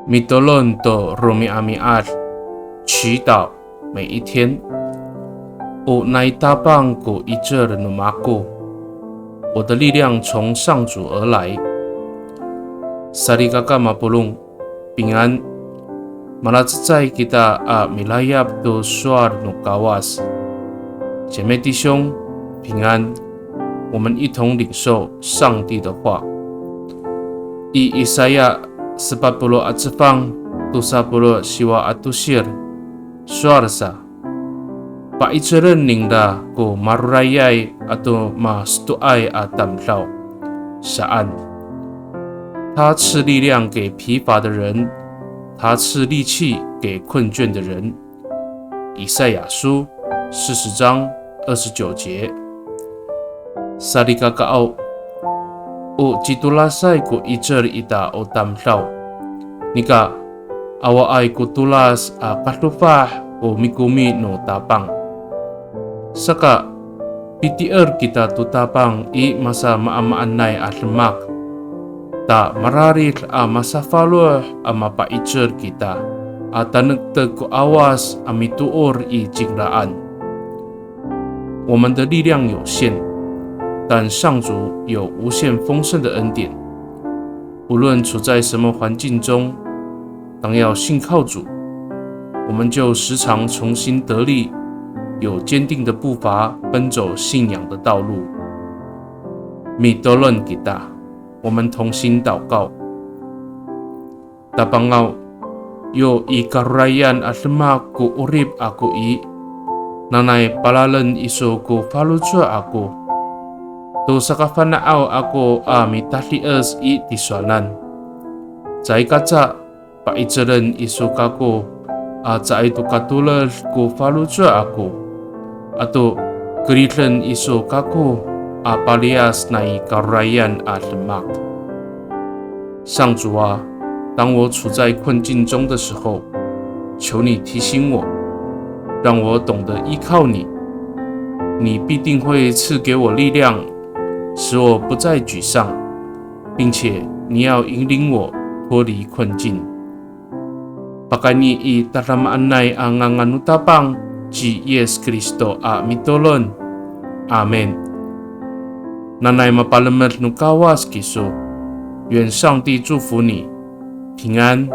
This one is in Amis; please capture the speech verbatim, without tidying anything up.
Mitolon to romi'ami'ad, 祈祷每一天。O nai Tapang ko 'icel no mako, 我的力量从上主而来。Salikaka mapolong, 平安。Malacecay kita a milayap to sowal no Kawas. 姐妹弟兄，平安。我们一同领受上帝的话。I Isaya sepat polo' a cefang, tosa polo' siwa a tosir, sowal sa, Pa'icelen ningra ko marorayay ato mastoay a tamdaw, saan. 他赐力量给疲乏的人，他赐力气给困倦的人。以赛亚书四十章二十九节。Salikakaaw, o citolasay ko 'icel ita o tamdaw. Nika, awaay ko tolas a kadofah ko mikomi no Tapang. Saka, pitier kita to Tapang i masamaamaanay a demak. Ta mararid a masafaloh a mapa'icel kita, a tanektek ko Awas a mitoor i cingraan. 我们的力量有限，但上主有无限丰盛的恩典。无论处在什么环境中，当要信靠主，我们就时常重新得力，有坚定的步伐，奔走信仰的道路。Mitolon kita，我们同心祷告。 Tapangaw, yo i karorayan a demak ko 'orip ako i, nanay palalen iso ko faloco' ako to sakafana'aw ako a mitadies i tisowanan. Caay kaca, pa'icelen iso kako a caay to katoled ko faloco' ako, ato keriden iso kako a paliyas nai karorayan a demak. 上主啊，当我处在困境中的时候，求你提醒我，让我懂得依靠你。你必定会赐给我力量，使我不再沮丧，并且你要引领我脱离困境。Pakayni i tadamaanay a ngangan no Tapang ci Yis Kristo a mitolon. Amin. Nanay mapalemed no Kawas kiso. 愿上帝祝福你，平安。